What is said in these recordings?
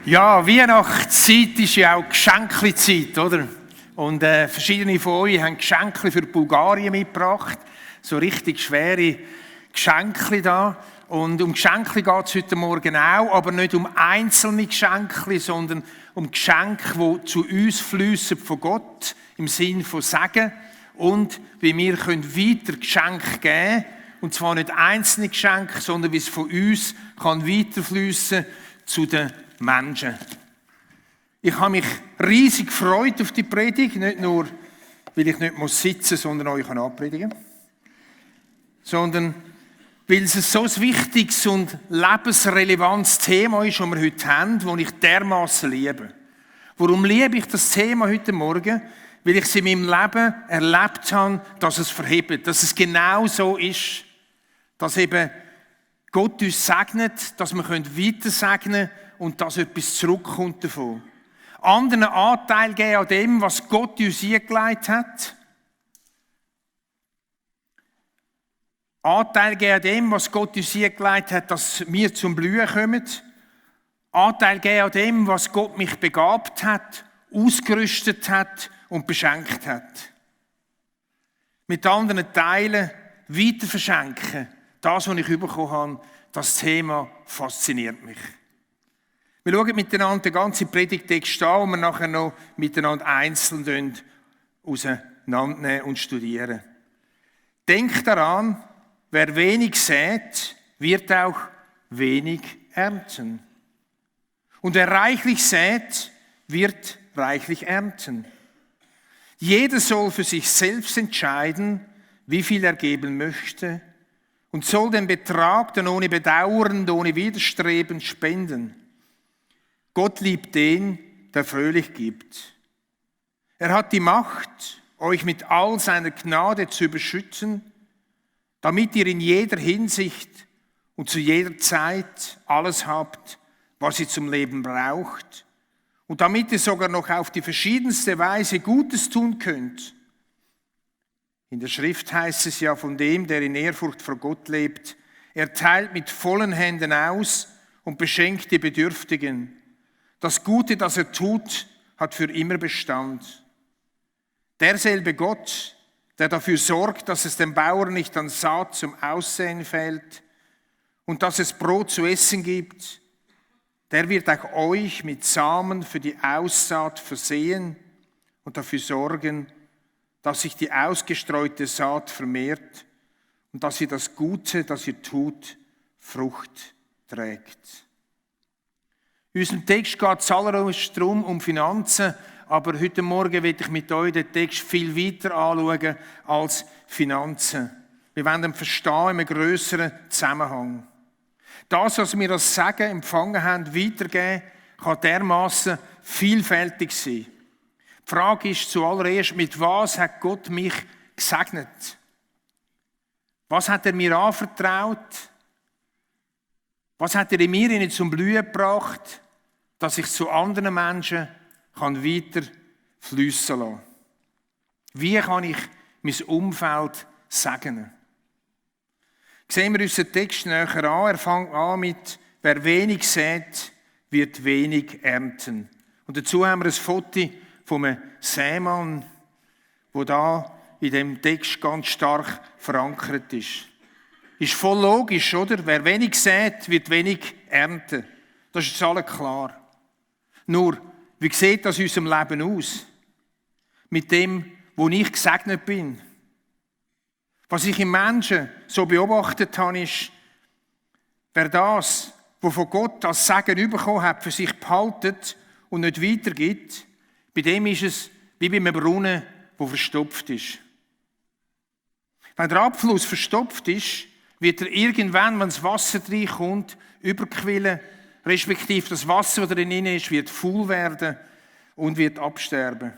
Ja, Weihnachtszeit ist ja auch Geschenkli-Zeit, oder? Und verschiedene von euch haben Geschenke für Bulgarien mitgebracht. So richtig schwere Geschenke da. Und um Geschenke geht es heute Morgen auch, aber nicht um einzelne Geschenke, sondern um Geschenke, die zu uns fliessen von Gott, im Sinn von Segen. Und wie wir weiter Geschenke geben können. Und zwar nicht einzelne Geschenke, sondern wie es von uns kann weiterfliessen zu den Menschen. Ich habe mich riesig gefreut auf die Predigt, nicht nur, weil ich nicht sitzen muss, sondern euch anpredigen kann, sondern weil es so ein wichtiges und lebensrelevantes Thema ist, das wir heute haben, das ich dermassen liebe. Warum liebe ich das Thema heute Morgen? Weil ich es in meinem Leben erlebt habe, dass es verhebt, dass es genau so ist, dass eben Gott uns segnet, dass wir weiter segnen können und dass etwas zurückkommt davon. Anderen Anteil geben an dem, was Gott uns eingelegt hat. Anteil geben an dem, was Gott uns eingelegt hat, dass wir zum Blühen kommen. Anteil geben an dem, was Gott mich begabt hat, ausgerüstet hat und beschenkt hat. Mit anderen Teilen weiter verschenken. Das, was ich bekommen habe, das Thema fasziniert mich. Wir schauen miteinander den ganzen Predigtext an und wir nachher noch miteinander einzeln auseinandernehmen und studieren. Denkt daran, wer wenig sät, wird auch wenig ernten. Und wer reichlich sät, wird reichlich ernten. Jeder soll für sich selbst entscheiden, wie viel er geben möchte und soll den Betrag dann ohne Bedauern und ohne Widerstreben spenden. Gott liebt den, der fröhlich gibt. Er hat die Macht, euch mit all seiner Gnade zu überschütten, damit ihr in jeder Hinsicht und zu jeder Zeit alles habt, was ihr zum Leben braucht, und damit ihr sogar noch auf die verschiedenste Weise Gutes tun könnt. In der Schrift heißt es ja von dem, der in Ehrfurcht vor Gott lebt, er teilt mit vollen Händen aus und beschenkt die Bedürftigen. Das Gute, das er tut, hat für immer Bestand. Derselbe Gott, der dafür sorgt, dass es dem Bauern nicht an Saat zum Aussehen fehlt und dass es Brot zu essen gibt, der wird auch euch mit Samen für die Aussaat versehen und dafür sorgen, dass sich die ausgestreute Saat vermehrt und dass ihr das Gute, das ihr tut, Frucht trägt. In unserem Text geht es zahlreich darum, um Finanzen, aber heute Morgen will ich mit euch den Text viel weiter anschauen als Finanzen. Wir wollen ihn verstehen in einem grösseren Zusammenhang. Das, was wir als Segen empfangen haben, weitergeben, kann dermassen vielfältig sein. Die Frage ist zuallererst, mit was hat Gott mich gesegnet? Was hat er mir anvertraut? Was hat er in mir zum Blühen gebracht, dass ich zu anderen Menschen weiter fliessen lassen kann? Wie kann ich mein Umfeld segnen? Sehen wir unseren Text näher an. Er fängt an mit, wer wenig sät, wird wenig ernten. Und dazu haben wir ein Foto von einem Sämann, der da in dem Text ganz stark verankert ist. Ist voll logisch, oder? Wer wenig sät, wird wenig ernten. Das ist jetzt alles klar. Nur, wie sieht das in unserem Leben aus? Mit dem, wo ich gesegnet bin. Was ich im Menschen so beobachtet habe, ist, wer das, was von Gott als Segen bekommen hat, für sich behaltet und nicht weitergibt, bei dem ist es wie bei einem Brunnen, der verstopft ist. Wenn der Abfluss verstopft ist, wird er irgendwann, wenn das Wasser reinkommt, überquillen, respektive das Wasser, das drin ist, wird faul werden und wird absterben.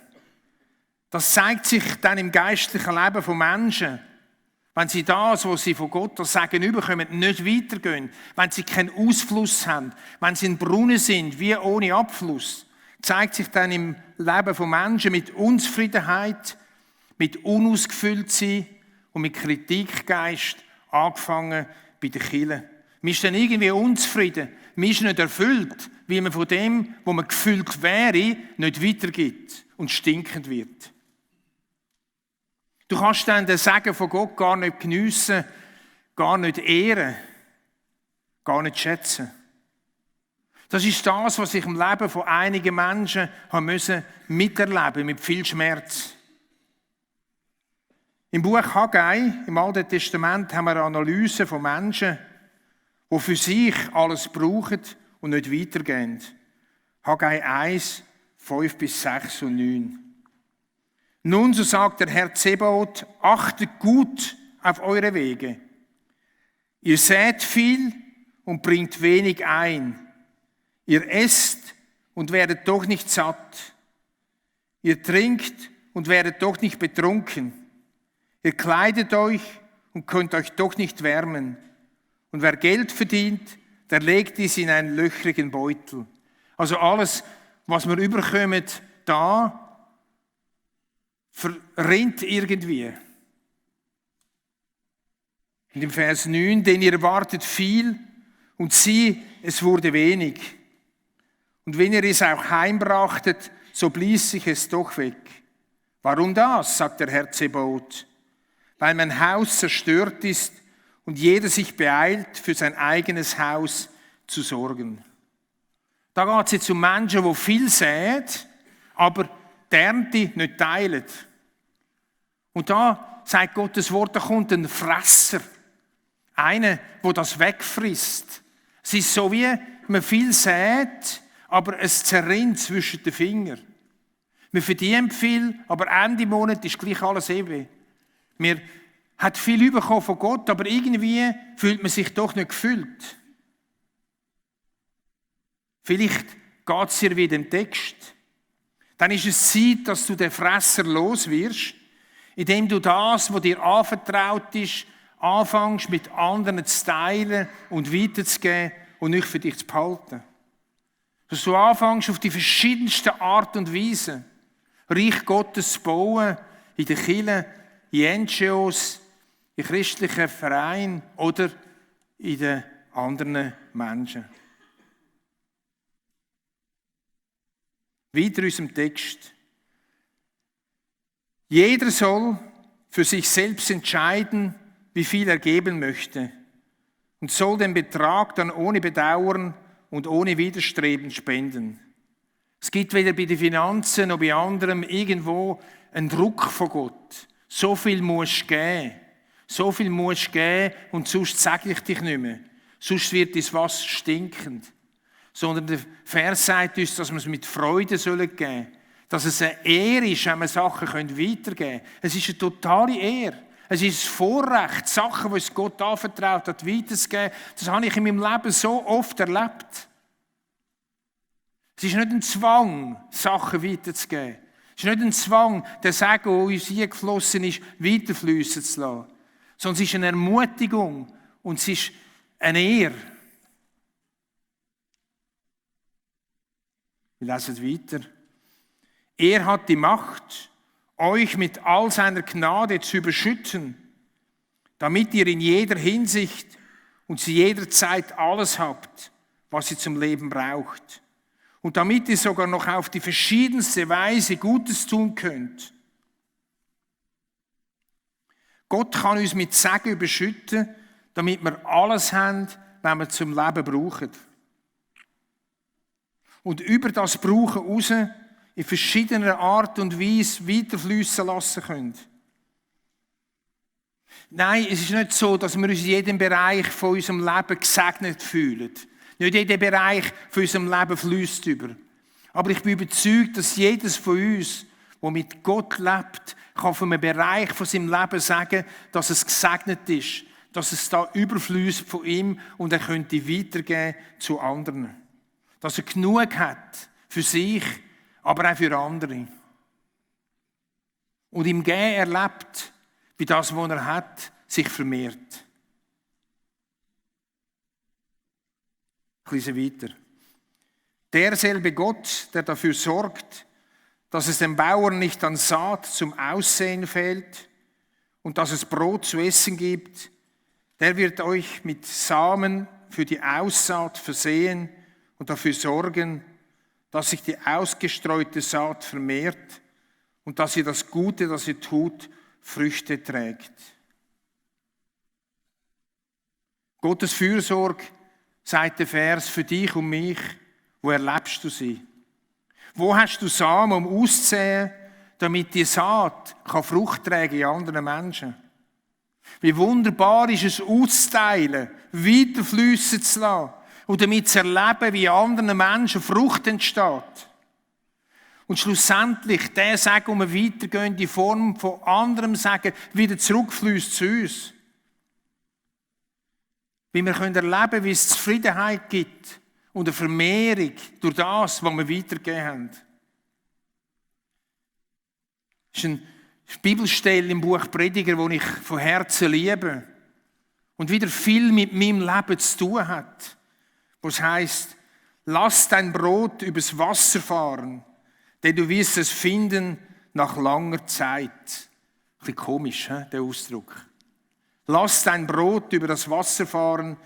Das zeigt sich dann im geistlichen Leben von Menschen, wenn sie das, was sie von Gott als Segen überkommen, nicht weitergehen, wenn sie keinen Ausfluss haben, wenn sie ein Brunnen sind, wie ohne Abfluss, zeigt sich dann im Leben von Menschen mit Unzufriedenheit, mit Unausgefülltsein und mit Kritikgeist, angefangen bei den Kirchen. Man ist dann irgendwie unzufrieden, man ist nicht erfüllt, wie man von dem, wo man gefüllt wäre, nicht weitergibt und stinkend wird. Du kannst dann den Segen von Gott gar nicht geniessen, gar nicht ehren, gar nicht schätzen. Das ist das, was ich im Leben von einigen Menschen miterleben mit viel Schmerz. Im Buch Haggai, im Alten Testament, haben wir eine Analyse von Menschen, die für sich alles brauchen und nicht weitergehen. Haggai 1, 5 bis 6 und 9. Nun, so sagt der Herr Zebaoth, achtet gut auf eure Wege. Ihr sät viel und bringt wenig ein. Ihr esst und werdet doch nicht satt. Ihr trinkt und werdet doch nicht betrunken. Ihr kleidet euch und könnt euch doch nicht wärmen. Und wer Geld verdient, der legt es in einen löchrigen Beutel. Also alles, was wir überkommen, da verrinnt irgendwie. Und im Vers 9, denn ihr erwartet viel und sieh, es wurde wenig. Und wenn ihr es auch heimbrachtet, so blies sich es doch weg. Warum das, sagt der Herr Zebaoth? Weil mein Haus zerstört ist und jeder sich beeilt, für sein eigenes Haus zu sorgen. Da geht es jetzt um Menschen, die viel säen, aber die Ernte nicht teilen. Und da sagt Gottes Wort, da kommt ein Fresser. Einer, der das wegfrisst. Es ist so, wie man viel sät, aber es zerrinnt zwischen den Fingern. Man verdient viel, aber Ende Monat ist gleich alles ewig. Man hat viel bekommen von Gott, aber irgendwie fühlt man sich doch nicht gefüllt. Vielleicht geht es dir wie dem Text. Dann ist es Zeit, dass du den Fresser los wirst, indem du das, was dir anvertraut ist, anfängst mit anderen zu teilen und weiterzugeben und nicht für dich zu behalten. Dass du anfängst, auf die verschiedensten Art und Weise Reich Gottes zu bauen, in den Kirchen, in NGOs, in christlichen Vereinen oder in den anderen Menschen. Weiter in unserem Text. Jeder soll für sich selbst entscheiden, wie viel er geben möchte und soll den Betrag dann ohne Bedauern und ohne Widerstreben spenden. Es gibt weder bei den Finanzen noch bei anderen irgendwo einen Druck von Gott. So viel musst du geben. So viel musst du geben und sonst sage ich dich nicht mehr. Sonst wird das Wasser stinkend. Sondern der Vers sagt uns, dass wir es mit Freude geben sollen. Dass es eine Ehre ist, wenn wir Sachen weitergeben können. Es ist eine totale Ehre. Es ist ein Vorrecht, Sachen, die uns Gott anvertraut hat, weiterzugeben. Das habe ich in meinem Leben so oft erlebt. Es ist nicht ein Zwang, Sachen weiterzugeben. Es ist nicht ein Zwang, der Segen, der uns eingeflossen ist, weiterfließen zu lassen. Sondern es ist eine Ermutigung und es ist eine Ehre. Wir lesen weiter. Er hat die Macht, euch mit all seiner Gnade zu überschütten, damit ihr in jeder Hinsicht und zu jeder Zeit alles habt, was ihr zum Leben braucht. Und damit ihr sogar noch auf die verschiedenste Weise Gutes tun könnt. Gott kann uns mit Segen überschütten, damit wir alles haben, was wir zum Leben brauchen. Und über das Brauchen raus in verschiedener Art und Weise weiterfließen lassen können. Nein, es ist nicht so, dass wir uns in jedem Bereich von unserem Leben gesegnet fühlen. Nicht jeder Bereich von unserem Leben fließt über. Aber ich bin überzeugt, dass jedes von uns, der mit Gott lebt, kann von einem Bereich von seinem Leben sagen, dass es gesegnet ist, dass es da überfließt von ihm und er könnte weitergeben zu anderen. Dass er genug hat für sich, aber auch für andere. Und im Gehen erlebt, wie das, was er hat, sich vermehrt. Ein bisschen weiter. Derselbe Gott, der dafür sorgt, dass es dem Bauern nicht an Saat zum Aussehen fehlt und dass es Brot zu essen gibt, der wird euch mit Samen für die Aussaat versehen und dafür sorgen, dass sich die ausgestreute Saat vermehrt und dass ihr das Gute, das ihr tut, Früchte trägt. Gottes Fürsorge, sagt der Vers, für dich und mich, wo erlebst du sie? Wo hast du Samen, um auszusehen, damit die Saat Frucht tragen in anderen Menschen? Wie wunderbar ist es, auszuteilen, weiterfliessen zu lassen und damit zu erleben, wie in anderen Menschen Frucht entsteht. Und schlussendlich der Segen, um eine weitergehende Form von anderem Segen, wieder zurückfließt zu uns. Wie wir erleben können, wie es Zufriedenheit gibt und eine Vermehrung durch das, was wir weitergegeben haben. Das ist eine Bibelstelle im Buch Prediger, die ich von Herzen liebe und wieder viel mit meinem Leben zu tun hat. Wo es heisst, lass dein Brot übers Wasser fahren, denn du wirst es finden nach langer Zeit. Ein bisschen komisch, der Ausdruck. Lass dein Brot über das Wasser fahren,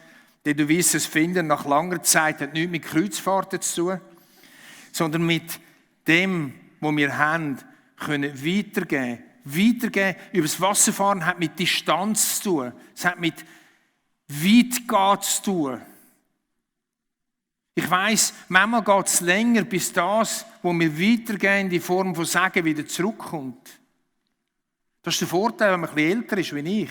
denn du wirst es finden nach langer Zeit. Das hat nichts mit Kreuzfahrten zu tun, sondern mit dem, was wir haben, können weitergeben. Weitergeben über das Wasserfahren hat mit Distanz zu tun. Es hat mit Weitgehen zu tun. Ich weiss, manchmal geht es länger, bis das, was wir weitergeben, in die Form von Segen wieder zurückkommt. Das ist der Vorteil, wenn man ein bisschen älter ist wie ich.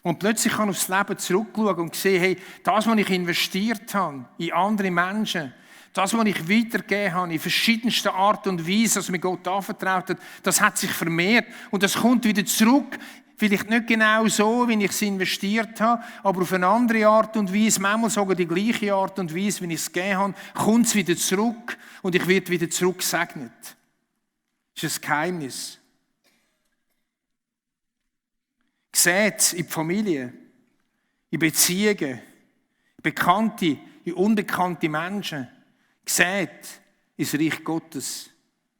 Und plötzlich kann ich aufs Leben zurückschauen und sehen, hey, das, was ich investiert habe in andere Menschen, das, was ich weitergegeben habe, in verschiedensten Art und Weise, was mir Gott anvertraut hat, das hat sich vermehrt und das kommt wieder zurück. Vielleicht nicht genau so, wie ich es investiert habe, aber auf eine andere Art und Weise, manchmal sogar die gleiche Art und Weise, wie ich es gegeben habe, kommt es wieder zurück und ich werde wieder zurückgesegnet. Das ist ein Geheimnis. Seht in die Familie, in Beziehungen, in bekannte, in unbekannte Menschen. Seht ins Reich Gottes,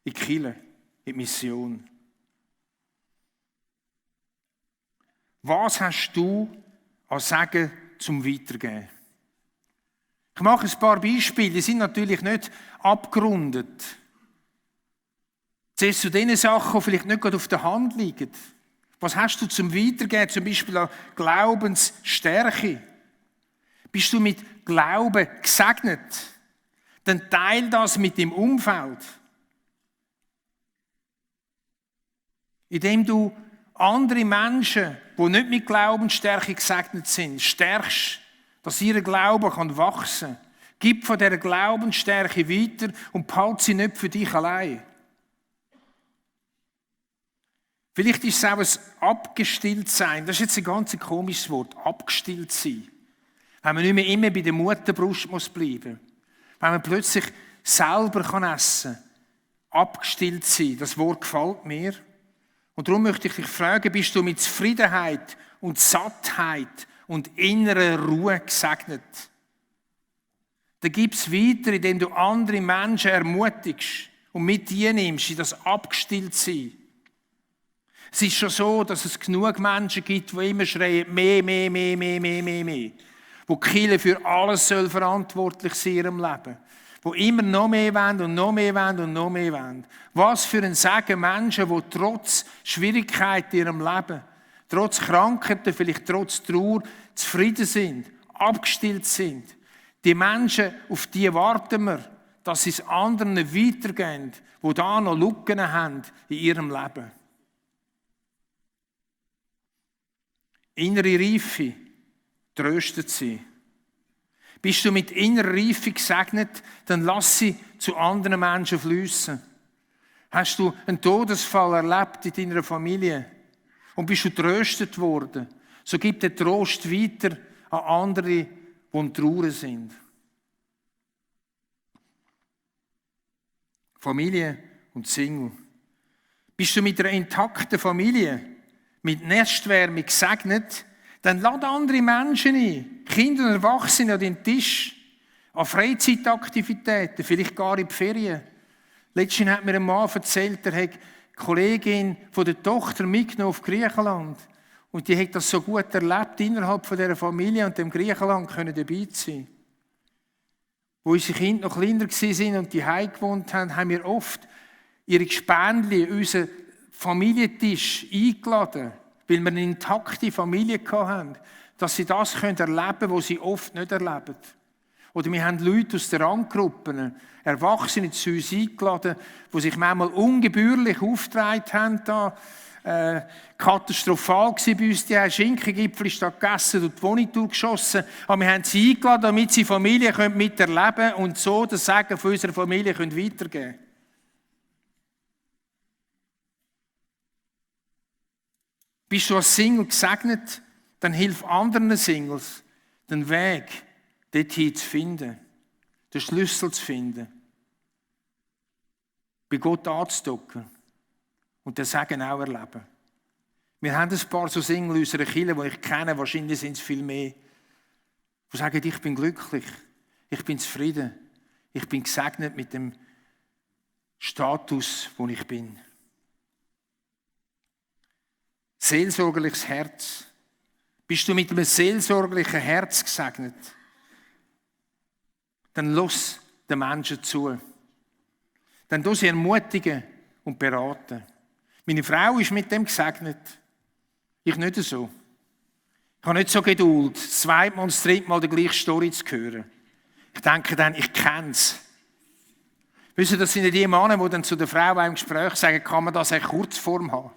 in die Kirche, in die Mission. Was hast du an Segen zum Weitergeben? Ich mache ein paar Beispiele, die sind natürlich nicht abgerundet. Zuerst zu den Sachen, die vielleicht nicht gerade auf der Hand liegen. Was hast du zum Weitergeben, zum Beispiel an Glaubensstärke? Bist du mit Glauben gesegnet? Dann teil das mit dem Umfeld. Indem du andere Menschen, die nicht mit Glaubensstärke gesegnet sind, stärkst, dass ihr Glaube wachsen kann. Gib von dieser Glaubensstärke weiter und behalte sie nicht für dich allein. Vielleicht ist es auch ein Abgestilltsein. Das ist jetzt ein ganz komisches Wort. Abgestillt sein. Wenn man nicht mehr immer bei der Mutterbrust bleiben muss. Wenn man plötzlich selber essen kann. Abgestillt sein. Das Wort gefällt mir. Und darum möchte ich dich fragen, bist du mit Zufriedenheit und Sattheit und innerer Ruhe gesegnet? Dann gib es weiter, indem du andere Menschen ermutigst und mit dir nimmst in das Abgestilltsein. Es ist schon so, dass es genug Menschen gibt, die immer schreien, mehr. Wo die Kirche für alles soll verantwortlich sein in ihrem Leben. Die immer noch mehr wollen und noch mehr wollen und noch mehr wollen. Was für ein Segen Menschen, die trotz Schwierigkeiten in ihrem Leben, trotz Krankheiten, vielleicht trotz Trauer, zufrieden sind, abgestillt sind. Die Menschen, auf die warten wir, dass sie es anderen weitergeben, die da noch Lücken haben in ihrem Leben. Innere Reife tröstet sie. Bist du mit innerer Reife gesegnet, dann lass sie zu anderen Menschen fließen. Hast du einen Todesfall erlebt in deiner Familie und bist du tröstet worden, so gib den Trost weiter an andere, die in Trauer sind. Familie und Single. Bist du mit einer intakten Familie, mit Nestwärme gesegnet, dann lade andere Menschen ein, Kinder und Erwachsene an den Tisch, an Freizeitaktivitäten, vielleicht gar in die Ferien. Letztens hat mir ein Mann erzählt, er hat eine Kollegin von der Tochter mitgenommen auf Griechenland. Und die hat das so gut erlebt innerhalb von dieser Familie und dem Griechenland können dabei sein. Wo unsere Kinder noch kleiner waren und die Hause gewohnt haben, haben wir oft ihre Gespendli, unseren Familientisch eingeladen, weil wir eine intakte Familie hatten, dass sie das erleben können, was sie oft nicht erleben. Oder wir haben Leute aus den Randgruppen, Erwachsene zu uns eingeladen, die sich manchmal ungebührlich aufgetragen haben. Da, katastrophal war bei uns, die haben Schinkengipfel statt gegessen und die Wohnung durchgeschossen. Aber wir haben sie eingeladen, damit sie Familie miterleben können und so das Segen von unserer Familie weitergeben können. Bist du als Single gesegnet, dann hilf anderen Singles, den Weg dorthin zu finden, den Schlüssel zu finden, bei Gott anzudocken und den Segen auch erleben. Wir haben ein paar so Single in unserer Kirche, die ich kenne, wahrscheinlich sind es viel mehr, die sagen, ich bin glücklich, ich bin zufrieden, ich bin gesegnet mit dem Status, wo ich bin. Seelsorgerliches Herz. Bist du mit einem seelsorgerlichen Herz gesegnet? Dann lass den Menschen zu. Dann tu sie ermutigen und beraten. Meine Frau ist mit dem gesegnet. Ich nicht so. Ich habe nicht so Geduld, das zweite Mal und das dritte Mal die gleiche Story zu hören. Ich denke dann, ich kenne es. Wisst ihr, das sind ja die Männer, die dann zu der Frau im Gespräch sagen, kann man das eine Kurzform haben?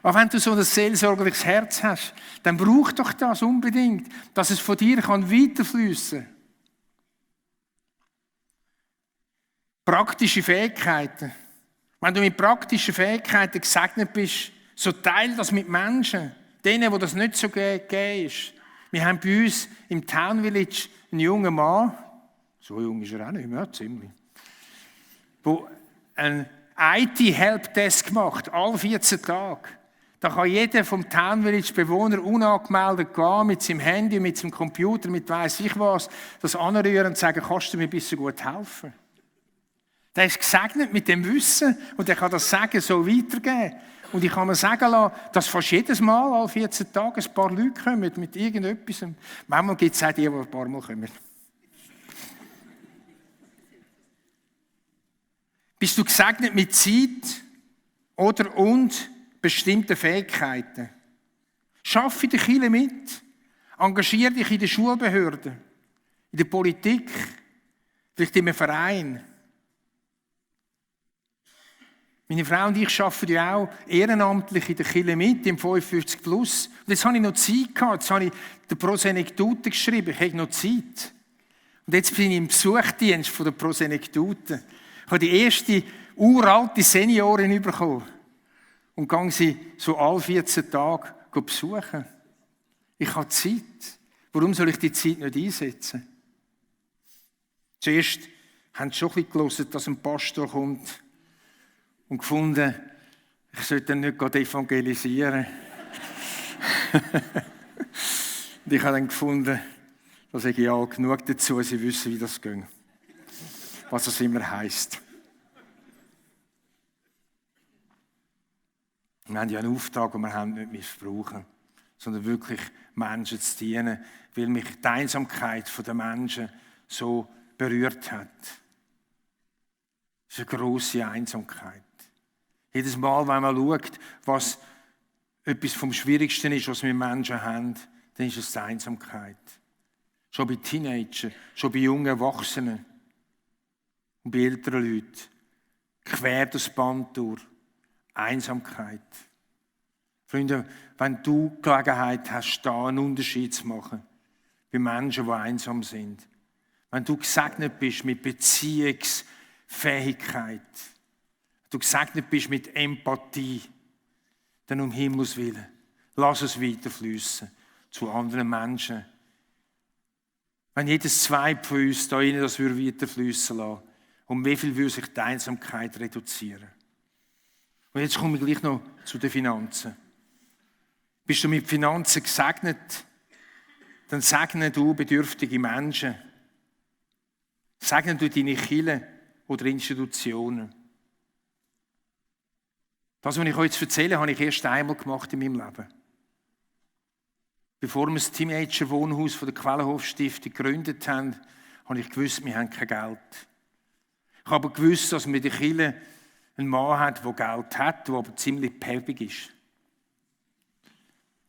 Aber wenn du so ein seelsorgerliches Herz hast, dann braucht doch das unbedingt, dass es von dir weiterfließen kann. Praktische Fähigkeiten. Wenn du mit praktischen Fähigkeiten gesegnet bist, so teil das mit Menschen, denen, wo das nicht so gegeben ist. Wir haben bei uns im Town Village einen jungen Mann, so jung ist er auch nicht mehr, ziemlich, der einen IT-Helpdesk macht, alle 14 Tage. Da kann jeder vom Town Village Bewohner unangemeldet gehen, mit seinem Handy, mit seinem Computer, mit weiss ich was, das anrühren und sagen, kannst du mir ein bisschen gut helfen? Der ist gesegnet mit dem Wissen und er kann das Sagen so weitergeben. Und ich kann mir sagen lassen, dass fast jedes Mal, alle 14 Tage, ein paar Leute kommen mit irgendetwas. Manchmal gibt es auch die, die ein paar Mal kommen. Bist du gesegnet mit Zeit oder und bestimmte Fähigkeiten? Schaff in der Kirche mit. Engagier dich in der Schulbehörde, in der Politik, vielleicht in einem Verein. Meine Frau und ich arbeiten ja auch ehrenamtlich in der Kirche mit, im 55 Plus. Und jetzt habe ich noch Zeit gehabt. Jetzt habe ich den Prosenektuten geschrieben. Ich habe noch Zeit. Und jetzt bin ich im Besuchdienst von der Prosenektuten. Ich habe die erste uralte Seniorin bekommen. Und gehe sie so alle 14 Tage besuchen. Ich habe Zeit. Warum soll ich die Zeit nicht einsetzen? Zuerst haben sie schon ein bisschen gehört, dass ein Pastor kommt und gefunden, ich sollte nicht evangelisieren. Und ich habe dann gefunden, dass ich ja genug dazu, sie wissen, wie das geht. Was das immer heisst. Wir haben ja einen Auftrag, den wir nicht missbrauchen, sondern wirklich Menschen zu dienen, weil mich die Einsamkeit der Menschen so berührt hat. Das ist eine grosse Einsamkeit. Jedes Mal, wenn man schaut, was etwas vom Schwierigsten ist, was wir Menschen haben, dann ist es die Einsamkeit. Schon bei Teenagern, schon bei jungen Erwachsenen und bei älteren Leuten. Quer das Band durch. Einsamkeit. Freunde, wenn du Gelegenheit hast, da einen Unterschied zu machen, bei Menschen, die einsam sind, wenn du gesegnet bist mit Beziehungsfähigkeit, wenn du gesegnet bist mit Empathie, dann um Himmels Willen, lass es weiterfließen zu anderen Menschen. Wenn jedes Zweite von uns da rein das weiterfließen lassen, um wie viel würde sich die Einsamkeit reduzieren? Und jetzt komme ich gleich noch zu den Finanzen. Bist du mit Finanzen gesegnet, dann segne du bedürftige Menschen. Segne du deine Kirchen oder Institutionen. Das, was ich euch jetzt erzähle, habe ich erst einmal gemacht in meinem Leben. Bevor wir das Teenager-Wohnhaus von der Quellenhof-Stiftung gegründet haben, habe ich gewusst, wir haben kein Geld. Ich habe aber gewusst, dass wir in der Kirche einen Mann hat, der Geld hat, der aber ziemlich päbig ist.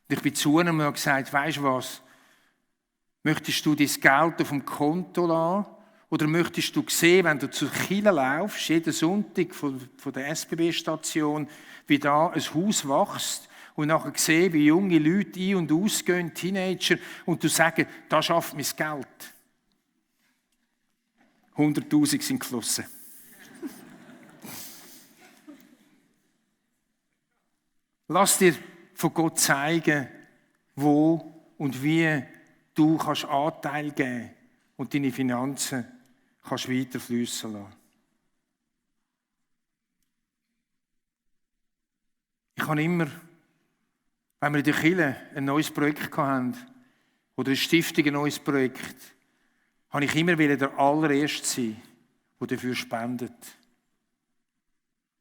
Und ich bin zu ihm und habe gesagt, weisst du was, möchtest du dein Geld auf dem Konto lassen oder möchtest du sehen, wenn du zur Kirche laufst, jeden Sonntag von der SBB-Station, wie da ein Haus wächst und nachher sehen, wie junge Leute ein- und ausgehen, Teenager, und du sagst, da schafft mein Geld. 100'000 sind geflossen. Lass dir von Gott zeigen, wo und wie du kannst Anteil geben und deine Finanzen kannst weiter fließen lassen. Ich habe immer, wenn wir in der Kirche ein neues Projekt hatten, oder eine Stiftung ein neues Projekt, habe ich immer der allererste sein, der dafür spendet.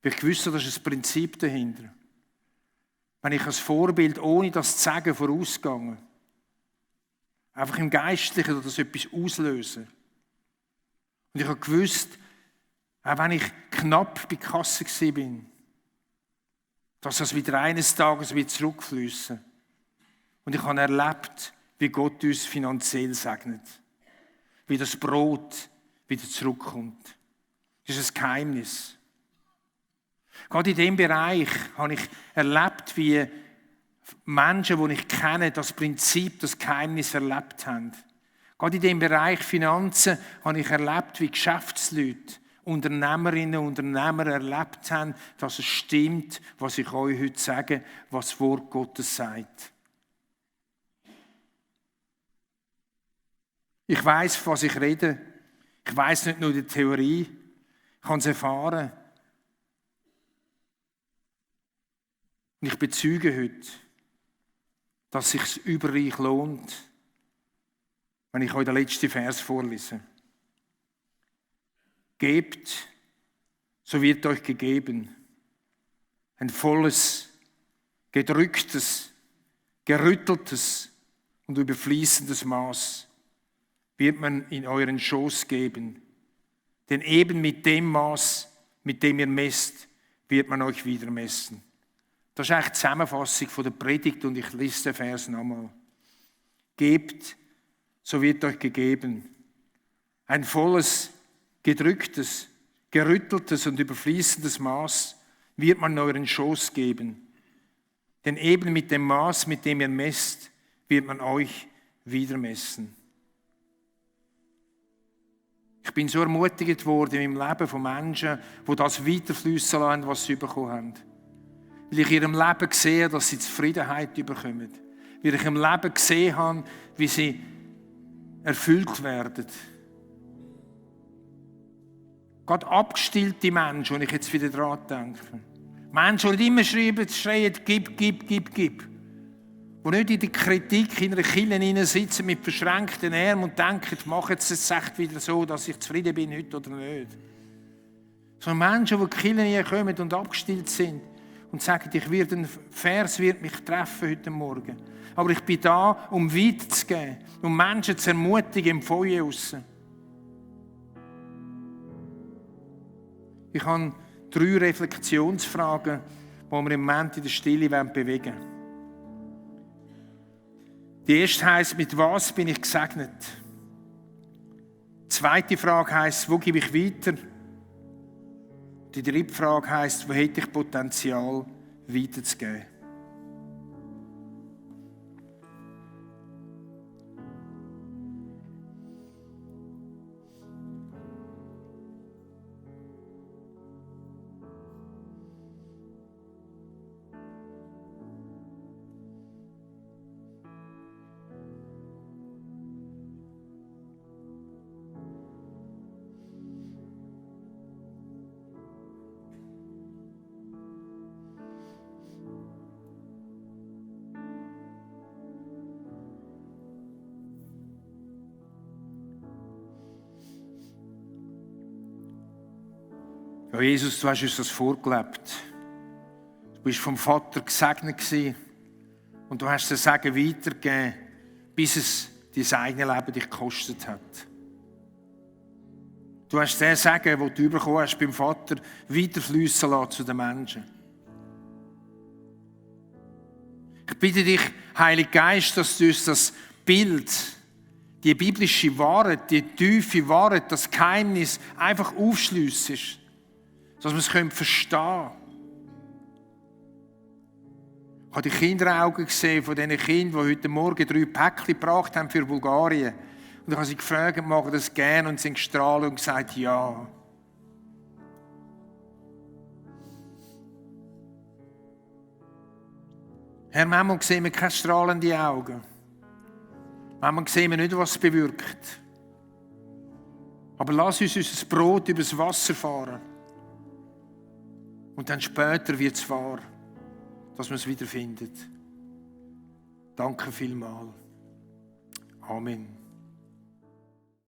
Weil ich wusste, das ist ein Prinzip dahinter. Wenn ich als Vorbild, ohne das zu sagen, vorausgegangen, einfach im Geistlichen das etwas auslösen. Und ich habe gewusst, auch wenn ich knapp bei Kasse war, dass das wieder eines Tages wieder zurückfließen. Und ich habe erlebt, wie Gott uns finanziell segnet. Wie das Brot wieder zurückkommt. Das ist ein Geheimnis. Gerade in diesem Bereich habe ich erlebt, wie Menschen, die ich kenne, das Prinzip, das Geheimnis erlebt haben. Gerade in dem Bereich Finanzen habe ich erlebt, wie Geschäftsleute, Unternehmerinnen und Unternehmer erlebt haben, dass es stimmt, was ich euch heute sage, was das Wort Gottes sagt. Ich weiß, was ich rede. Ich weiß nicht nur die Theorie, ich kann es erfahren. Und ich bezeuge heute, dass es sich überreich lohnt, wenn ich euch den letzten Vers vorlese. Gebt, so wird euch gegeben. Ein volles, gedrücktes, gerütteltes und überfließendes Maß wird man in euren Schoß geben. Denn eben mit dem Maß, mit dem ihr messt, wird man euch wieder messen. Das ist eigentlich die Zusammenfassung von der Predigt und ich lese den Vers nochmal. Gebt, so wird euch gegeben. Ein volles, gedrücktes, gerütteltes und überfließendes Maß wird man in euren Schoß geben. Denn eben mit dem Maß, mit dem ihr messt, wird man euch wieder messen. Ich bin so ermutigt worden im Leben von Menschen, die das weiterfliessen lassen, was sie bekommen haben. Weil ich in ihrem Leben sehe, dass sie Zufriedenheit bekommen. Weil ich im Leben gesehen habe, wie sie erfüllt werden. Gerade abgestillte Menschen, und ich jetzt wieder daran denke. Menschen, die immer schreien, gib, gib, gib, gib. Die nicht in der Kritik in einer Kirche sitzen mit verschränkten Armen und denken, mach jetzt es echt wieder so, dass ich zufrieden bin heute oder nicht. Sondern Menschen, die in die Kirche kommen und abgestillt sind und sagen, ein Vers wird mich treffen heute Morgen. Aber ich bin da, um weiterzugeben, um Menschen zu ermutigen im Feuer raus. Ich habe 3 Reflexionsfragen, die wir im Moment in der Stille bewegen wollen. Die erste heisst, mit was bin ich gesegnet? Die zweite Frage heisst, wo gebe ich weiter? Die dritte Frage heisst, wo hätte ich Potenzial weiterzugeben? Ja, Jesus, du hast uns das vorgelebt. Du bist vom Vater gesegnet gewesen und du hast den Segen weitergegeben bis es dein eigenes Leben dich gekostet hat. Du hast den Segen, den du bekommen hast beim Vater, weiterfliessen lassen zu den Menschen. Ich bitte dich, Heiliger Geist, dass du uns das Bild, die biblische Wahrheit, die tiefe Wahrheit, das Geheimnis einfach aufschliessest, dass wir es verstehen können. Ich habe die Kinderaugen gesehen von diesen Kindern, die heute Morgen 3 Päckchen gebracht haben für Bulgarien. Und ich habe sie gefragt, machen das gerne, und sie sind gestrahlt und gesagt, ja. Herr, manchmal sehen wir keine strahlenden Augen. Manchmal sehen wir nicht, was es bewirkt. Aber lass uns unser Brot übers Wasser fahren. Und dann später wird es wahr, dass man es wiederfindet. Danke vielmals. Amen.